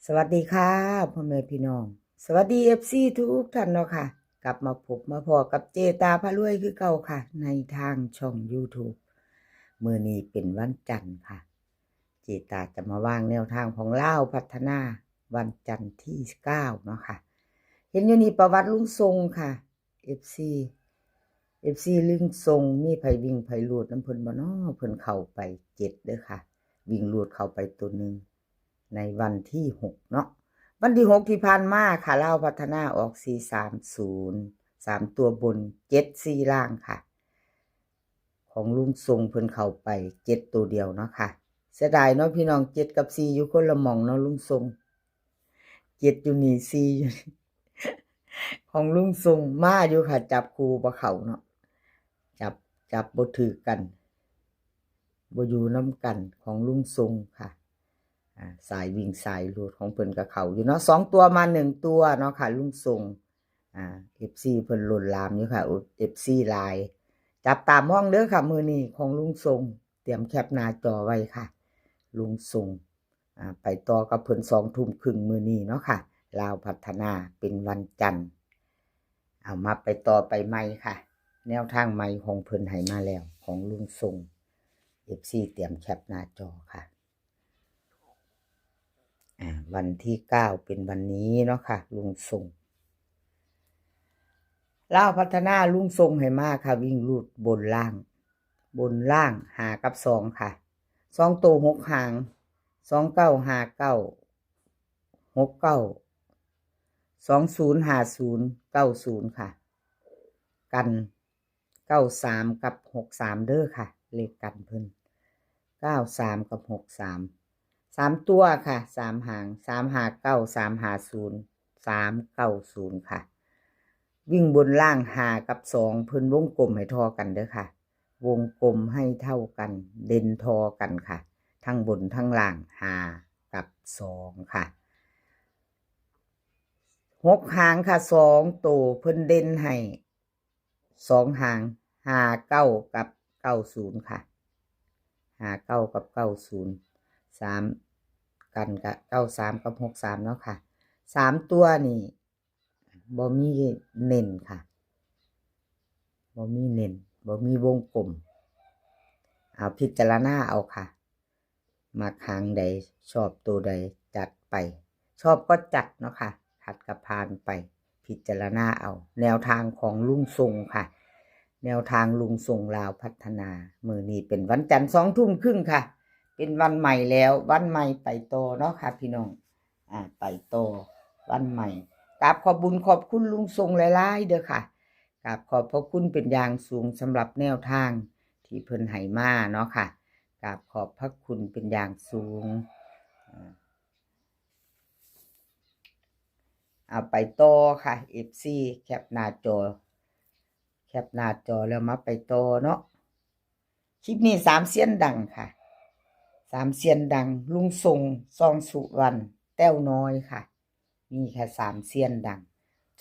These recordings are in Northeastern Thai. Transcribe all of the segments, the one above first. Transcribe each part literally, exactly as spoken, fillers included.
สวัสดีค่ะ พ่อแม่พี่น้อง สวัสดี เอฟซี ทุกท่านเนาะค่ะ กลับมาพบมาพ้อกับเจตาพารวยคือเก่าค่ะ ในทางช่อง YouTube มื้อนี้เป็นวันจันทร์ค่ะ เจตาจะมาวางแนวทางของลาวพัฒนาวันจันทร์ที่เก้าเนาะค่ะ เห็นอยู่นี่ประวัติลุงทรงค่ะ เอฟซี เอฟซี ลุงทรง มีไผวิ่งไผรูดนำเพิ่นบ่น้อ เพิ่นเข้าไปเจ็ดเด้อค่ะ วิ่งรูดเข้าไปตัวหนึ่ง ในวันที่หกเนาะ วันที่หกที่ผ่านมาค่ะ ลาวพัฒนาออก สี่สามศูนย์ สามตัวบน เจ็ดสี่ ล่างค่ะ ของลุงทรงเพิ่นเข้าไปเจ็ดตัวเดียวเนาะค่ะ เสียดายเนาะพี่น้อง เจ็ดกับสี่อยู่คนละหม่องเนาะ ลุงทรง เจ็ดอยู่นี่ สี่อยู่นี่ ของลุงทรงมาอยู่ค่ะ จับคู่บ่เข้าเนาะ จับ จับบ่ถืกกัน บ่อยู่นำกัน ของลุงทรงค่ะ อ่า สายวิ่งสายรูดของเพิ่นก็เข้าอยู่เนาะ สองตัวมาหนึ่งตัวเนาะค่ะ ลุงทรง อ่า เอฟซี เพิ่นล้นหลามอยู่ค่ะ เอฟซี หลาย จับตามองเด้อค่ะ มื้อนี้ของลุงทรง เตรียมแคปหน้าจอไว้ค่ะ ลุงทรง อ่า ไปต่อกับเพิ่นสองทุ่มครึ่งมื้อนี้เนาะค่ะ ลาวพัฒนาเป็นวันจันทร์ เอามาไปต่อไปใหม่ค่ะ แนวทางใหม่ของเพิ่นให้มาแล้ว ของลุงทรง เอฟซี เตรียมแคปหน้าจอค่ะ อ่า วันที่เก้าเป็นวันนี้เนาะค่ะ ลุงทรง ลาวพัฒนาลุงทรงให้มาค่ะ วิ่งรูดบนล่าง บนล่าง ห้ากับสองค่ะ สองตัวหกหาง สองเก้า ห้าเก้า หกเก้า สองศูนย์ ห้าศูนย์ เก้าศูนย์ค่ะ กัน เก้าสาม กับ หกสาม เด้อค่ะ เลขกันเพิ่น เก้าสาม กับ หกสาม สามตัวค่ะ สามหาง สามห้าเก้า สามห้าศูนย์ สามเก้าศูนย์ค่ะ วิ่งบนล่าง ห้ากับสอง เพิ่นวงกลมให้เท่ากันเด้อค่ะ วงกลมให้เท่ากัน เด่นเท่ากันค่ะ ทั้งบนทั้งล่าง ห้ากับสองค่ะ หกหางค่ะ สองตัวเพิ่นเด่นให้ สองหาง ห้าเก้า กับ เก้าศูนย์ค่ะ ห้าเก้า กับ เก้าศูนย์ สาม กันกับ เก้าสาม กับ หกสาม เนาะค่ะ สามตัวนี่ บ่มีเน้นค่ะ บ่มีเน้น บ่มีวงกลม เอาพิจารณาเอาค่ะ มักหางใด ชอบตัวใด จัดไป ชอบก็จัดเนาะค่ะ ขัดก็ผ่านไป พิจารณาเอา แนวทางของลุงทรงค่ะ แนวทางลุงทรงลาวพัฒนา มื้อนี้เป็นวันจันทร์สองทุ่มครึ่งค่ะ เป็นวันใหม่แล้ว วันใหม่ไปต่อเนาะค่ะพี่น้อง อ่า ไปต่อวันใหม่ กราบขอบบุญขอบคุณลุงทรงหลายๆเด้อค่ะ กราบขอบพระคุณเป็นอย่างสูงสำหรับแนวทางที่เพิ่นให้มาเนาะค่ะ กราบขอบพระคุณเป็นอย่างสูง อ่า เอาไปต่อค่ะ เอฟซี แคปหน้าจอ แคปหน้าจอแล้วมาไปต่อเนาะ คลิปนี้สามเซียนดังค่ะ สามเซียนดัง ลุงทรง ซองสุวรรณ แต้วน้อยค่ะ มีแค่สามเซียนดัง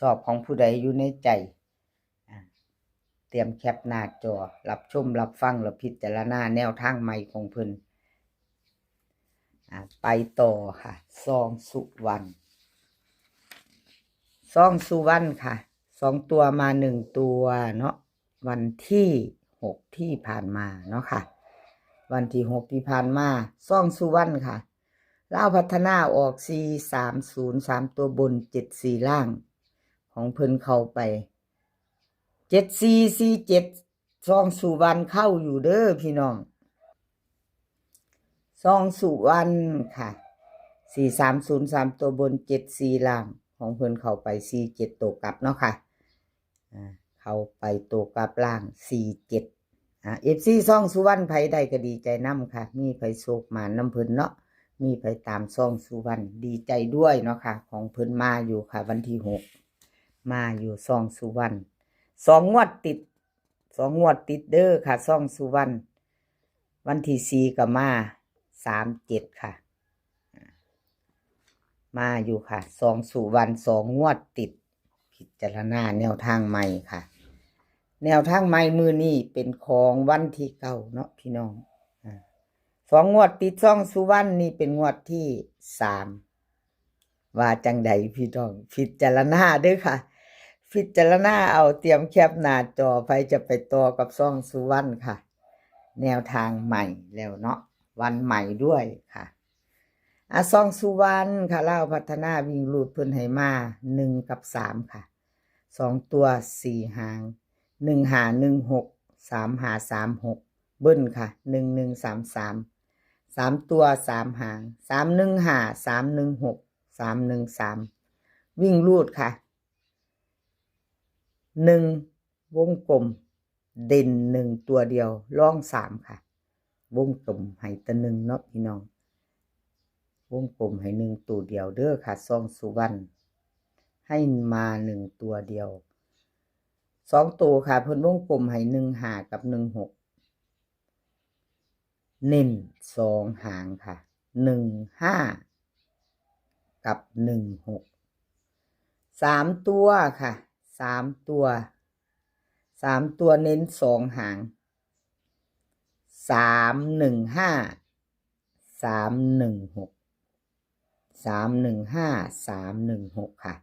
ชอบของผู้ใดอยู่ในใจ อ่า เตรียมแคปหน้าจอ รับชมรับฟัง แล้วพิจารณาแนวทางใหม่ของเพิ่น อ่า ไปต่อค่ะ ซองสุวรรณ ซองสุวรรณค่ะ สองตัวมาหนึ่งตัวเนาะ วันที่หกที่ผ่านมาเนาะค่ะ วันที่หกที่ผ่านมา ซองสุวรรณค่ะ ลาวพัฒนาออก สี่สามศูนย์ สามตัวบน เจ็ดสี่ ล่าง ของเพิ่นเข้าไป เจ็ดสี่สี่เจ็ด ซองสุวรรณเข้าอยู่เด้อพี่น้อง ซองสุวรรณค่ะ สี่สามศูนย์ สามตัวบน เจ็ดสี่ ล่าง ของเพิ่นเข้าไป สี่เจ็ด ตัวกลับเนาะค่ะ อ่า เข้าไปตัวกลับล่าง สี่เจ็ด อ่า เอฟซี ซองสุวรรณ ไผได้ก็ดีใจนำค่ะ มีไผโชคหมานนำเพิ่นเนาะ มีไผตามซองสุวรรณ ดีใจด้วยเนาะค่ะ ของเพิ่นมาอยู่ค่ะ วันที่หก มาอยู่ซองสุวรรณ สองงวดติด สองงวดติดเด้อค่ะ ซองสุวรรณ วันที่สี่ก็มา สามเจ็ด ค่ะ มาอยู่ค่ะ ซองสุวรรณ สองงวดติด พิจารณาแนวทางใหม่ค่ะ แนวทางใหม่มื้อนี้เป็นของวันที่เก้าเนาะพี่น้อง อ่า สองงวดติด ซองสุวรรณ นี่เป็นงวดที่สาม ว่าจังใดพี่น้อง พิจารณาเด้อค่ะ พิจารณาเอา เตรียมแคปหน้าจอ ไผจะไปต่อกับซ่องสุวรรณค่ะ แนวทางใหม่แล้วเนาะ วันใหม่ด้วยค่ะ อ่ะ ซ่องสุวรรณค่ะ ลาวพัฒนา วิ่งรูดเพิ่นให้มา หนึ่ง กับ สาม ค่ะ สอง ตัว สี่ หาง หนึ่ง ห้า หนึ่ง หก สาม ห้า สาม หก เบิ้ลค่ะ หนึ่ง หนึ่ง สาม สาม สาม ตัว สาม หาง สาม หนึ่ง ห้า สาม หนึ่ง หก สาม หนึ่ง สาม วิ่งรูดค่ะ หนึ่ง วงกลม เด่น หนึ่ง ตัวเดียว รอง สาม ค่ะ วงกลมให้แต่ หนึ่ง เนาะพี่น้อง วงกลมให้ หนึ่ง ตัวเดียวเด้อค่ะ ซ่องสุวรรณ ให้มา หนึ่ง ตัวเดียว สอง ตัวค่ะ เพิ่นวงกลมให้ หนึ่ง ห้า กับ หนึ่ง หก เน้น สอง หางค่ะ หนึ่ง ห้า กับ หนึ่ง หก สาม ตัวค่ะ สาม ตัว สาม ตัวเน้น สอง หาง สาม หนึ่ง ห้า สาม หนึ่ง หก สาม หนึ่ง ห้า สาม หนึ่ง หก ค่ะ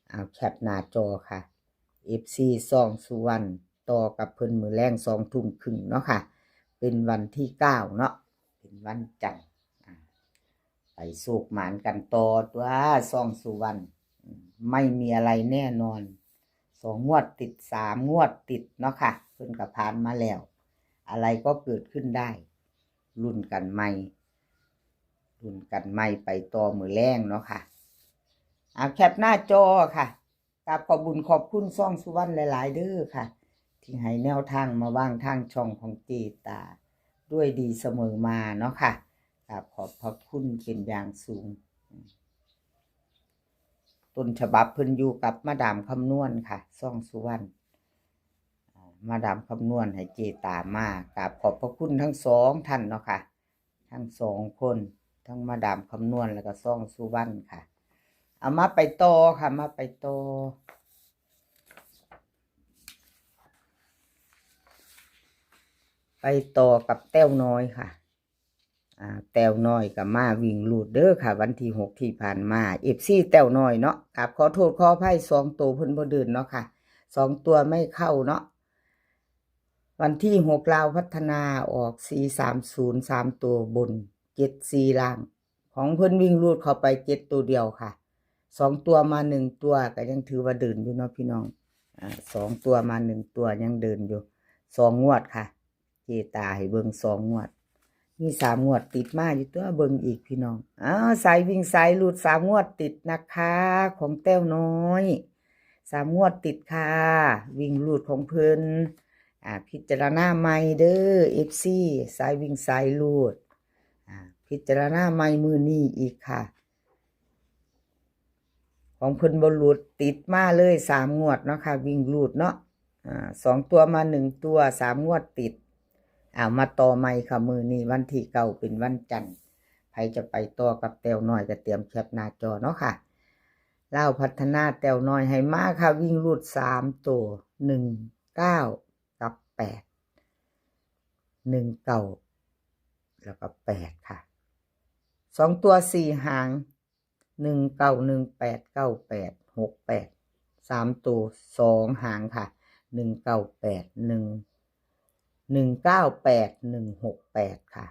เอาแคปหน้าจอค่ะ เอฟซี ซ่องสุวรรณ ต่อกับเพิ่นมื้อแลง สอง ทุ่มครึ่งเนาะค่ะ เป็นวันที่ เก้า เนาะ เป็นวันจันทร์ อ่า ไปโชคหมานกันต่อตัว ซ่องสุวรรณ อืม ไม่มีอะไรแน่นอน สอง งวดติด สาม งวดติดเนาะค่ะ เพิ่นก็ผ่านมาแล้ว อะไรก็เกิดขึ้นได้ ลุ้นกันใหม่ ลุ้นกันใหม่ไปต่อมื้อแลงเนาะค่ะ เอาแคปหน้าจอค่ะ กราบขอบบุญขอบคุณซ่องสุวรรณหลายๆเด้อค่ะ ที่ให้แนวทางมาวางทางช่องของเจตา ด้วยดีเสมอมาเนาะค่ะ กราบขอบพระคุณเป็นอย่างสูง ต้นฉบับเพิ่นอยู่กับมาดามคำนวณค่ะ ซ่องสุวรรณ อ่า มาดามคำนวณให้เจตามา กราบขอบพระคุณทั้งสองท่านเนาะค่ะ ทั้งสองคน ทั้งมาดามคำนวณแล้วก็ซ่องสุวรรณค่ะ เอามาไปต่อค่ะ มาไปต่อ ไปต่อกับแต้วน้อยค่ะ อ่า แต้วน้อยก็มาวิ่งรูดเด้อค่ะ วันที่ หก ที่ผ่านมา เอฟซี แต้วน้อยเนาะ กราบขอโทษขออภัย สอง ตัวเพิ่นบ่เดินเนาะค่ะ สอง ตัวไม่เข้าเนาะ วันที่ หก ลาวพัฒนาออก สี่ สาม ศูนย์ สาม ตัวบน เจ็ด สี่ ล่าง ของเพิ่นวิ่งรูดเข้าไป เจ็ด ตัวเดียวค่ะ สอง ตัวมา หนึ่ง ตัวก็ยังถือว่าเดินอยู่เนาะพี่น้อง อ่า สอง ตัวมา หนึ่ง ตัวยังเดินอยู่ สอง งวดค่ะ เจตาให้เบิ่ง สอง งวด มี สาม งวดติดมาอยู่ตัว เบิ่งอีกพี่น้อง อ้าว สายวิ่งสายรูด สาม งวดติดนะคะ ของแต้วน้อย สาม งวดติดค่ะ วิ่งรูดของเพิ่น อ่า พิจารณาใหม่เด้อ เอฟซี สายวิ่งสายรูด อ่า พิจารณาใหม่มื้อนี้อีกค่ะ ของเพิ่นบ่หลุด ติดมาเลย สาม งวดเนาะค่ะ วิ่งรูดเนาะ อ่า สอง ตัวมา หนึ่ง ตัว สาม งวดติด เอามาต่อใหม่ค่ะ มื้อนี้วันที่ เก้า เป็นวันจันทร์ ไผจะไปต่อกับแต้วน้อยก็เตรียมแคปหน้าจอเนาะค่ะ ลาวพัฒนาแต้วน้อยให้มาค่ะ วิ่งรูด สาม ตัว หนึ่ง เก้า กับ แปด หนึ่ง เก้า แล้วก็ แปด ค่ะ สอง ตัว สี่ หาง หนึ่ง เก้า หนึ่ง แปด เก้า แปด หก แปด สาม ตัว สอง หางค่ะ หนึ่ง เก้า แปด หนึ่ง หนึ่ง เก้า แปด หนึ่ง หก แปด ค่ะ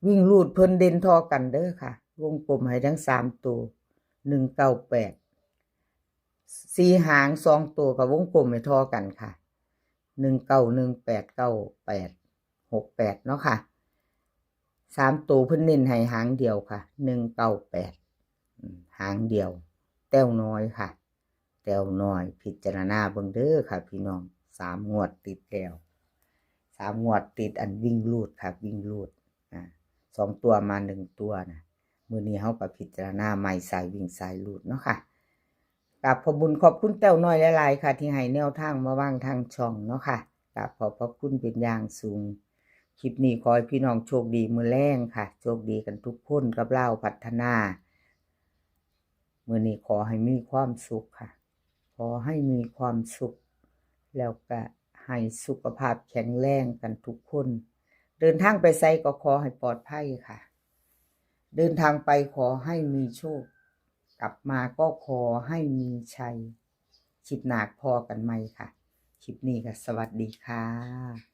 วิ่งรูดเพิ่นเด่นท่อกันเด้อค่ะ วงกลมให้ทั้ง สาม ตัว หนึ่ง เก้า แปด สี่ หาง สอง ตัวก็วงกลมให้ท่อกันค่ะ หนึ่ง เก้า หนึ่ง แปด เก้า แปด หก แปด เนาะค่ะ สาม ตัวเพิ่นเน้นให้หางเดียวค่ะ หนึ่ง เก้า แปด อืม หางเดียว แต้วน้อยค่ะ แต้วน้อย พิจารณาเบิ่งเด้อค่ะพี่น้อง สาม งวดติดแล้ว สาม งวดติดอันวิ่งรูดค่ะ วิ่งรูด อ่า สอง ตัวมา หนึ่ง ตัวนะ มื้อนี้เฮาก็พิจารณาใหม่ สายวิ่งสายรูดเนาะค่ะ กราบขอบบุญขอบคุณแต้วน้อยหลายๆค่ะ ที่ให้แนวทางมาวางทางช่องเนาะค่ะ กราบขอบพระคุณเป็นอย่างสูง คลิปนี้ขอให้พี่น้องโชคดีมื้อแลงค่ะ โชคดีกันทุกคนกับลาวพัฒนา มื้อนี้ขอให้มีความสุขค่ะ ขอให้มีความสุข แล้วก็ให้สุขภาพแข็งแรงกันทุกคน เดินทางไปไสก็ขอให้ปลอดภัยค่ะ เดินทางไปขอให้มีโชค กลับมาก็ขอให้มีชัย คลิปหน้าพ้อกันใหม่ค่ะ คลิปนี้ก็สวัสดีค่ะ